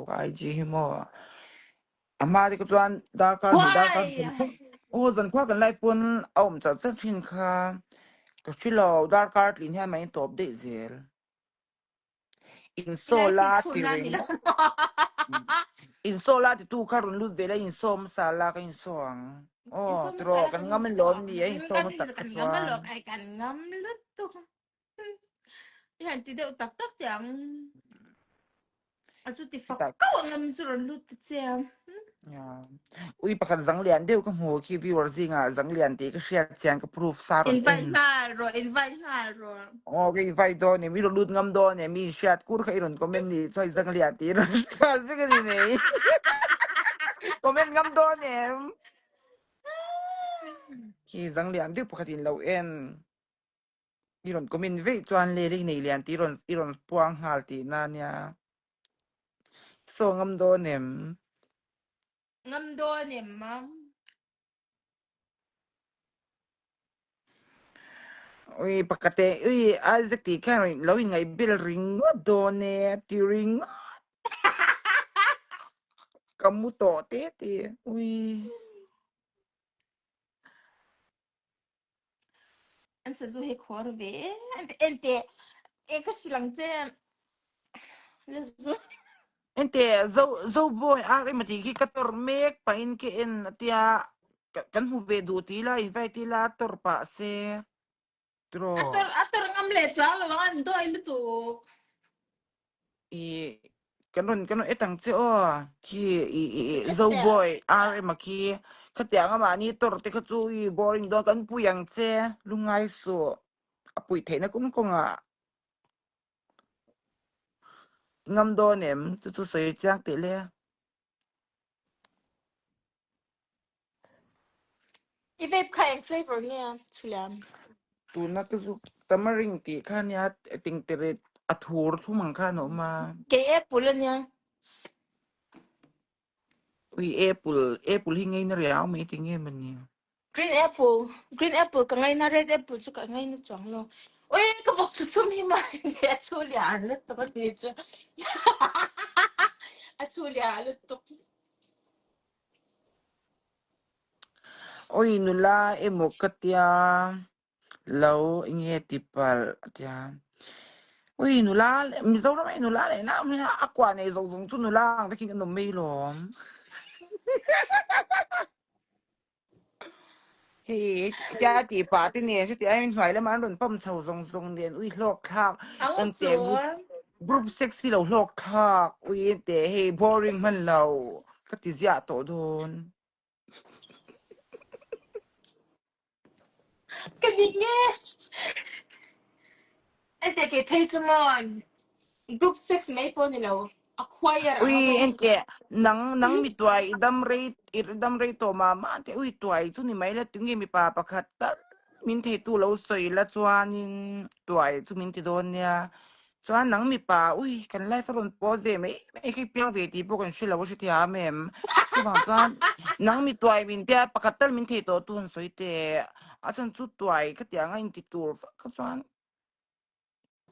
lo ka IG hi maw. A hma te kha chuan darkar hnih darkar Why? thum thum aw zankhua kan live pawn a awm char char thin kha ka hre lo darkar tlin hian mai tawp daih zel. I Insaw live la hi ti chhun a ni lo. ringawt. Insaw la titu kha rawn lut ve la insaw hmasa la ka insaw ang. Aw Insaw hmasa tiraw la kan kan ngam insaw alawm ang. ni a insaw Kan hmasak kha kan ngam chuan. alawm ai kan ngam lutuk. I han ti deuh tak tak teh ang. A chu ti fak Chutah kau ang em chu rawn lut ta che a. Ya. Ui pakhat zang lian deuh ka hmu khi viewer zingah zang lian tih ka hriat chian ka proof sa rawn Invite en. nghal rawh, invite nghal rawh. Aw ka invite dawn em, i rawn lut ngam dawn em, mi hriat kur kha i rawn comment ni chuan zang lian tih i rawn hriat vek a ni mai. Comment ngam dawn em. Khi zang lian deuh pakhat in lo en. I rawn comment veih chuan le lei nei lian tih i rawn i rawn puang nghal tihna nia. Saw ngam dawn em? Ngam dawn em a? Ui pakhat e ui Isaac tih khan lo inngaih bel ringawt dawn e a ti ringawt. Ka mu tawh te te ui. An sazu hi khawr ve ente e ka hrilh ang che la zu Ente zo zo boy ar emaw tih khi ka tawrh mek pahin ka en a tia kan hmu ve duh ti ila invite ila tawrh pah se A tiraw. tawrh a tawrh ngam leh chuang lo ang an dawi lutuk. I kan rawn kan rawn et ang che aw khi i i i Et zo teh. boy ar emaw khi khatiang a mahni tawrh te kha chu i boring dawn kan pui ang che lungngai suh a puih theihna kawng kawngah ngam dawn em chu chu sawi chiang teh le. I vape kha eng flavor nge a chhuliam? Tuna ka zu tamarind tih kha nia tingteret a thur thum ang khan a awm a. Kei apple ania. Ui apple apple hi ngei na riau mai ti nge mawni. Green apple green apple ka ngaina red apple chu ka ngaina chuang lo. Ui ka vawk chu chum hi mai a chu lian lutuk a ni chu. A chu lian lutuk. Oi nula emaw ka tia lo enge ti palh a tia. Oi nula Mizoram ah nula leh na awm hi a kuah nei zawng zawng chu nula ang vekin an awm mai lawm. Hei tia tih pah te nen heti aiin hnuai lamah an rawn pump chho zawng zawng nen ui hlawk thlak Ang kan teh group chuan. group sex hi lo hlawk thlak ui teh hei boring hman lo ka ti ziah tawh dawn. Ka ning e. Ente kei phei chu maw group sex mai pawh ni lo a choir Ui anga pawh ente nang nang mi tuai i dam rei i dam rei tawh mah mah te ui tuai chu ni mai la tunge mipa pakhat tal min theitu lo sawi la chuanin tuai chu min ti dawn nia Chuan nang mipa, ui, kan life a rawn pawh ve mai mai khi piang ve tih pawh kan hre lo a hre thiam em? Chuvang chuan nang mi tuai min tia pakhat tal min thei tawh tu han sawi teh. A chhan chu tuai khatiang a inti tur vak kha chuan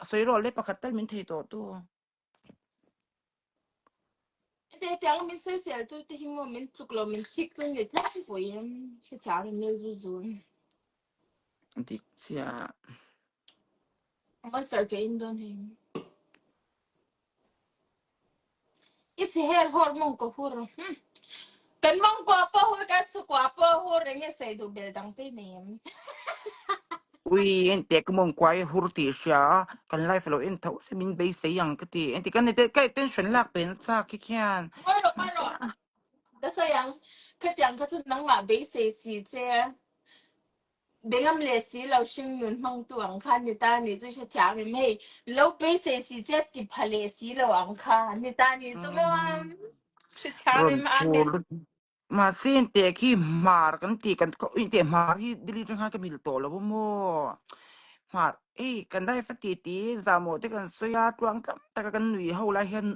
a sawi rawh le pakhat tal min thei tawh tu. Heti hetiang min sawisel tu te hi maw min tluk lo min thik tu ni tlangpuiin hre thiam em le zu zun. Dik chiah. Monster ke in dawn hei. I chhe her hawr mawng ko hur. Hmm. Kan mawng ko po hur kan chu kwa po hur enge sei du bel dang te nei em. Ui en te ka mawng kuai hur tih hria a kan life lo en tho se min beisei ang ka ti enti kan ka attention lak pe nasa khi khian Ngawi rawh ngawi mahse rawh. Ka sawi ang khatiang kha chu nangmah beisei si che. Bengam leh si lo hringnun hmangtu ang kha ni ta ni chu hrethiam em hei lo beisei si che ti pha leh si lo ang kha ni ta ni chu maw hrethiam Rawn em Amen. chhur mahse inteh khi hmar kan ti kan inteh hmar hi Delhi atang khan ka mil tawh lo a maw hmar hei kan life a ti ti zahmawh te kan sawi a tluang tlam taka kan nui ho lai hian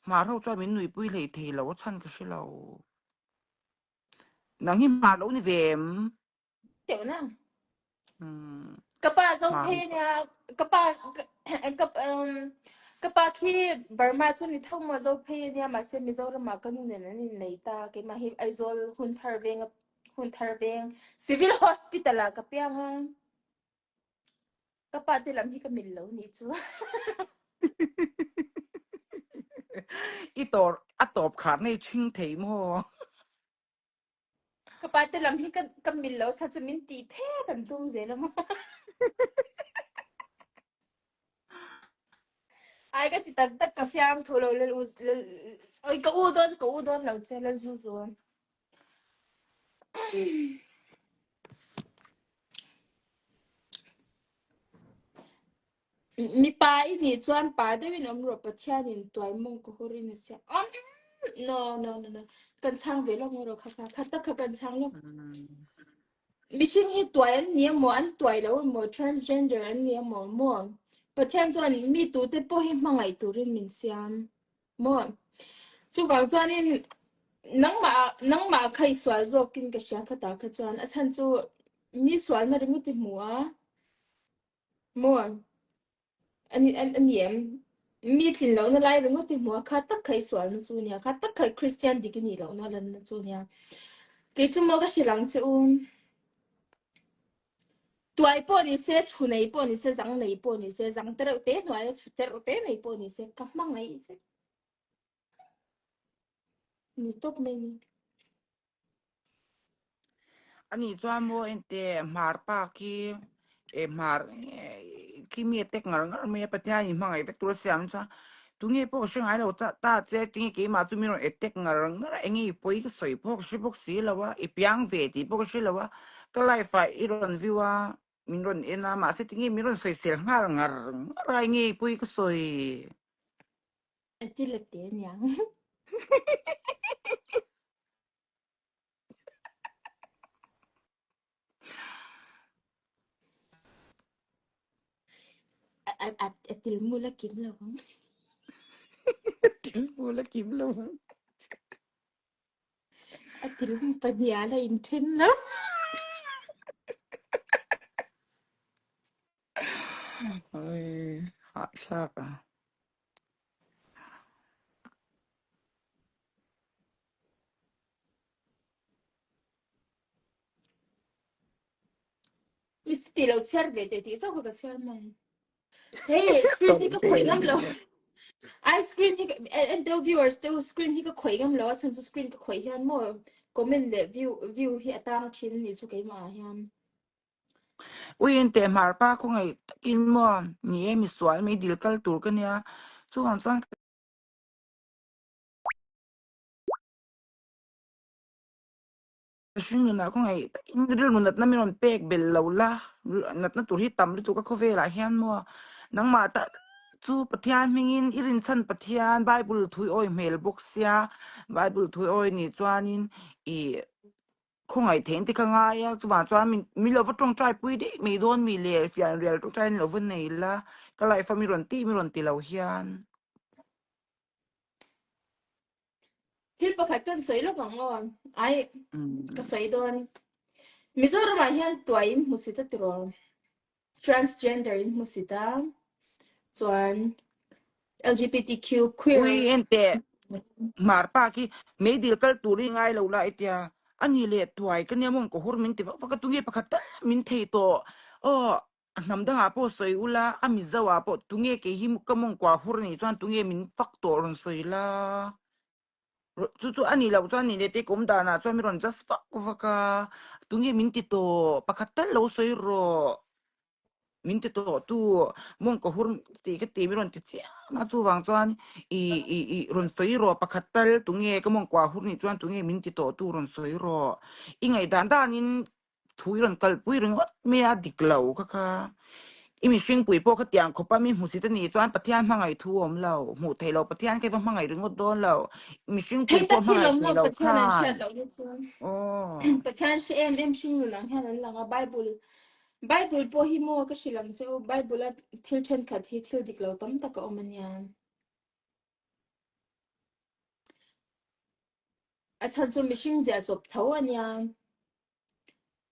hmar ho chuan min nuipui hlei thei lo a chhan ka hre lo nang hi hmar lo ni ve em. Teuh na. Hmm. Ka pa zo Hmar phei ania ka pa ka um, Ka pa khi Burma chu ni tho maw zo phei ania mahse Mizoramah ka nu nen an innei ta keimah hi Aizawl Hunthar venga Hunthar veng Civil Hospital ah ka piang a ka pa te lam hi ka mil lo nih chu. I tor a tawp khar nei ṭhing thei maw? Ka pa te lam hi ka ka mil lo sa chu min tih phet an tum zel a maw. Ai ka ti tak tak ka fiam thu lo lal u lal oi ka u dawn ka u dawn lo che lal zu zu. Mipa i nih chuan pa deuhin awm rawh Pathianin tuai mawng ka hurin a siam. Awm no no no no kan chhang ve lawk rawh kha kha kha tak kha kan chhang lawk. Mihring hi tuai an ni emaw an tuai lo emaw transgender an ni emaw maw Pathian chuan mi tute pawh hi hmangaih turin min siam maw chuvang chuanin nangmah nangmah kha i sual zawkin ka hria khatah kha chuan a chhan chu mi sualna ringawt i hmu a Maw? A ni a ni em? Mi tlin lohna lai ringawt i hmu a, kha tak kha i sualna chu a nia, kha tak kha Kristian dik i nih lohna lanna chu a nia. Kei chu maw ka hrilh ang che u. Tuai pawh ni se, chhu nei pawh ni se, zang nei pawh ni se, zang tereuh te hnuaia chhu tereuh te nei pawh ni se, ka hmangaih vek. Ni tawp mai ni. Ani chuan maw ente hmar pa khi eh hmar khi mi a tek ngar ngar mai a Pathian in hmangaih vek tur a siam chuan tunge pawh ka hre ngai lo ta ta che tinge keimah chu mi rawn attack ngar ngar a enge i pawi ka sawi pawh ka hre bawk si lo a i piang ve tih pawh ka hre lo a ka life ah i rawn view a min rawn en a mahse tinge min rawn sawisel nghal ngar ngar a enge i pawi ka sawi. A ti la te aniang. A a a a tilmu la kim lo ang. Tilmu la kim lo ang. A tilmu pahniha la inthen lo. Oi, hahthlak a. Mi ti lo chhiar ve teh tih chauh kha ka chhiar mai. Hei screen hi ka khawih ngam lo. Ai screen hi en teu viewers teu screen hi ka khawih ngam lo a chhan chu screen ka khawih hian maw comment leh view view hi a tang thin ni chu keimah ah hian. Uiin teh hmar pa khawngaih takin maw ni e misual mai dil kal tur ka nia chuvang chuan ka hring nunah khawngaih takin rilru natna min rawn pek belh lo la natna tur hi tam lutuk a khawvelah hian maw nangmah tak chu Pathian hmingin i rinchhan Pathian Bible thui awi hmel bawk sia Bible thui awi nih chuanin ih Khawngaih theih te ka ngai a, chuvang chuan min min lo va tawngtai pui daih mai dawn mi le fian rial tawngtai in lo va nei la, ka life a mi rawn tih mi rawn ti lo hian. Thil pakhat kan sawi lawk ang aw, ai ka sawi dawn. Mizoramah hian tuai in hmusit a tiraw, transgender in hmusit a, chuan LGBTQ queer. Ui enteh hmar pa khi meidil kal tur hi ngai lo la itia ani leh tuai ka nia mawng ka hur min ti vak vak a tunge pakhat tal min thei tawh aw a hnam dangah pawh sawi ula a mizo ah pawh tunge kei hi ka mawngkua hur anih chuan tunge min fak tawh rawn sawi la chu chu ani loh chuan ni leh te ka awm danah chuan min rawn just vak vak a tunge min ti tawh pakhat tal lo sawi rawh. Min ti tawh tu mawng ka hur tih ka ti mi rawn ti chiam a chuvang chuan i i i rawn sawi rawh pakhat tal tunge ka mawng kua hur nih chuan tunge min ti tawh tu rawn sawi rawh i ngaihdan danin thu i rawn kalpui ringawt mai a dik lo kha kha i mihringpui pawh khatiang khawpa mi hmusit a nih chuan Pathian hmangaih thu a awm lo hmuh theih loh Pathian kha i va hmangaih ringawt dawn lo mihringpui Hei pawh tak hi hmangaih lawm thei maw lo Pathian an khan hriat loh hi chuan aw. Pathian hre em em hring nun ang hian an lang a Bible Bible pawh hi maw ka hrilh ang che u, Bible a thil thenkhat hi thil dik lo tam tak a awm a nia. A chhan chu mihring ziah chawp tho a nia.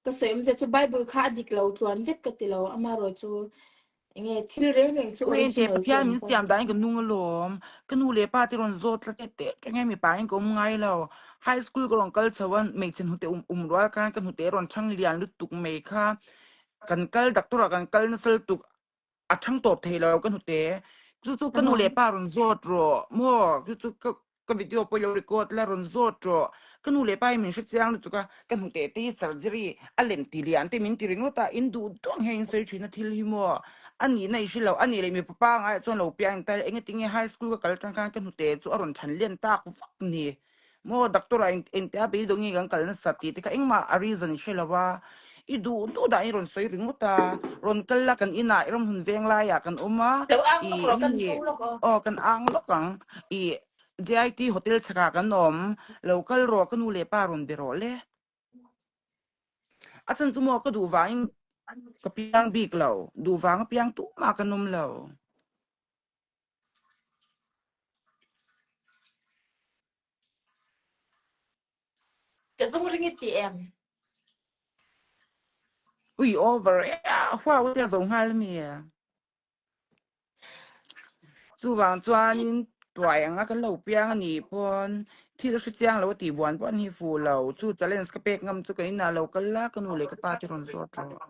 Ka sawi awm zia chu Bible kha a dik lo tluan vek ka ti lo, amaherawhchu Enge thil reng reng chu Ui ente original chu Pathian awm min pawh siam ni dan in ka nung alawm. Ka nu leh pa te rawn zawt tlat teh teh teng e mipa in ka awm ngai lo. High school ka rawn kal chho a hmeichhe hnute um um rual khan ka hnute rawn chhang lian lutuk mai kha kan kal doctor ah kan kal nasa lutuk a chhang tawp thei lo ka hnute. Chu chu ka nu leh pa rawn zawt rawh maw chu chu ka ka video pawh i lo record la rawn zawt rawh. Ka nu leh pa hi min hre chiang lutuk a, ka hnute te hi surgery a lem ti lian te min ti ringawt a, in duh duang hian in sawi thin a thil hi maw? A nihna i hre lo, a nih leh mipa pangai ah chuan lo piang ta ila, engatinge high school ka kal atang khan ka hnute chu a rawn than lian tak vak ni maw? Doctor ah engtia beidawng nge kan kal nasa tih te kha engmah a reason i hre lo a, i duh duh dah in rawn sawi ringawt a, rawn kal la kan inah i ramhun veng laiah kan awm a, Lo ang i lawk rawh, kan hemi chho lawk aw. aw kan ang lawk ang, i JIT hotel chhakah kan awm, lo kal rawh ka nu leh pa rawn be rawh le. A chhan chu maw ka duh vangin ka piang bik lo, duh vang a piang tumah kan awm lo. Ka zung ring i ti em? Ui over e a huau te a zo nghal mi. Chuvang chuanin tuai anga kan lo piang a nih pawn thil hre chiang lo a tih buan pawh an hi fuh lo. Chu challenge ka pek ngam chu ka inah lo kal la, ka nu leh ka pa te rawn zawt rawh.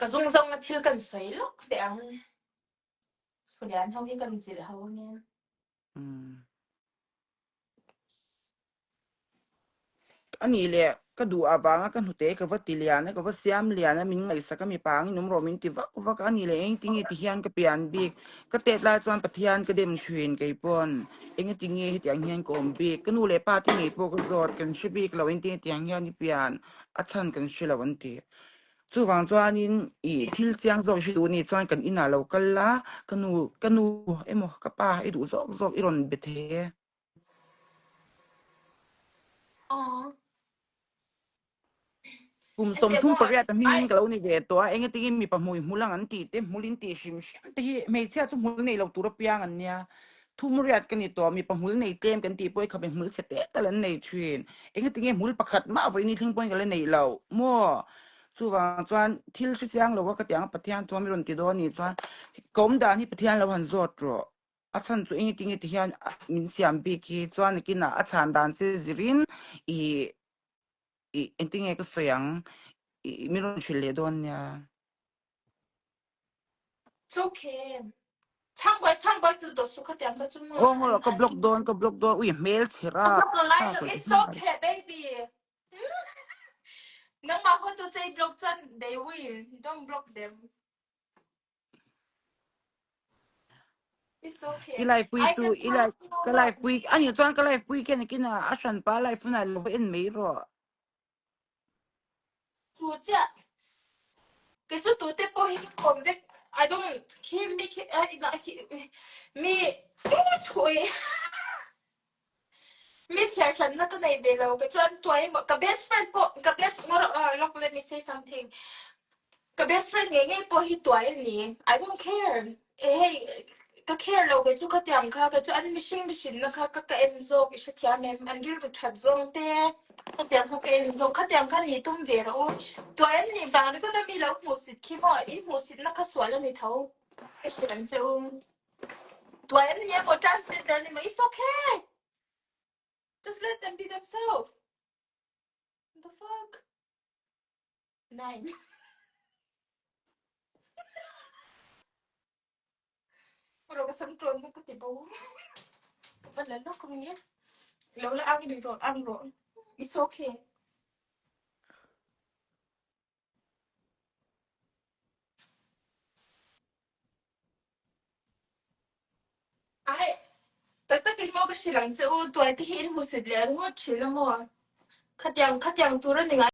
Ka zung zawnga thil kan sawi lawk teh ang. Thulian ho hi kan zilh ho ania. A nih leh ka duh avanga ka hnute ka va ti lian a, ka va siam lian a, min ngaihsak a mipa angin awm rawh min ti vak vak a, a nih leh engtinge ti hian ka pian bik. Ka tet lai chuan Pathian ka dem thin kei pawn engatinge hetiang hian ka awm bik. Ka nu leh pa te ngei pawh ka zawt kan hre bik lo engtinge tiang hian i pian a chhan kan hre lo an ti. Chuvang chuanin i thil chiang zawk hre duh nih chuan kan inah lo kal la, ka nu ka nu emaw ka pa i duh zawk zawk i rawn be thei e. Kum 38 a hmingin ka lo ni ve tawh a, engatinge mipa hmui hmul ang an tih te, hmul in tih hrim hrim te hi hmeichhia chu hmul nei lo tur apiang an nia. Thumriat ka ni tawh, mipa hmul nei tlem kan tih pawh hi khabe hmul chhe te tal an nei thin. Engatinge hmul pakhat mah vawiin thleng pawhin ka la neih loh maw? Chuvang chuan thil hre chiang lo a ka ti ang a, Pathian chuan mi rawn ti dawn a nih chuan ka awm dan hi Pathian lo han zawt rawh. A chhan chu engatinge ti hian min siam bik hi chuan nakinah a chhan dan che zirin i i engtinge ka sawi ang i min rawn hrilh leh dawn nia. It's okay. Chhangbuai chhangbuai tu dawt su khatiang kha chu maw Aw ngaw an ka an block dawn ka block dawn ui hmel chhe ka rap block lo lai thlak lo lo ti it's nghal. okay baby. Nangmah ho tu che i block chuan they will don't block them. It's okay. I life pui Ai tu ka i chhang life lo ka maw? life pui ani chuan ka life pui khian nakin a hranpa life hunah lo va en mai rawh. Chu chiah. Kei chu tute pawh hi ka kawm vek. I don't khi mi khi mi chhui mi thliar hranna ka nei ve lo. Kei chuan tuai emaw ka best friend pawh ka best lawk let me say something. Ka best friend ngei ngei pawh hi tuai a ni. I don't care. E hei, ka care lo kei chu khatiang kha, kei chu an mihring mihrinna kha ka ka en zawk i hrethiam em? An rilru that zawng te khatiang kha ka en zawk. Khatiang kha ni tum ve rawh u. Tuai an nih vang ringawt a mi lo hmuhsit khi maw? In hmuhsitna kha sual a ni tho. Ka hrilh ang che u. Tuai an ni emaw transgender an ni maw? It's okay! Just let them be themselves. The fuck? Nine. Ro ka sam ṭawn na ka ti bo. Ka va la lawk ang e. Lo la ang ri rawh ang rawh. It's okay. Ai, tak takin maw ka hrilh ang che u, tuai te hi in hmusit leh ringawt ṭhin a maw? Khatiang khatiang tur a ni ngai.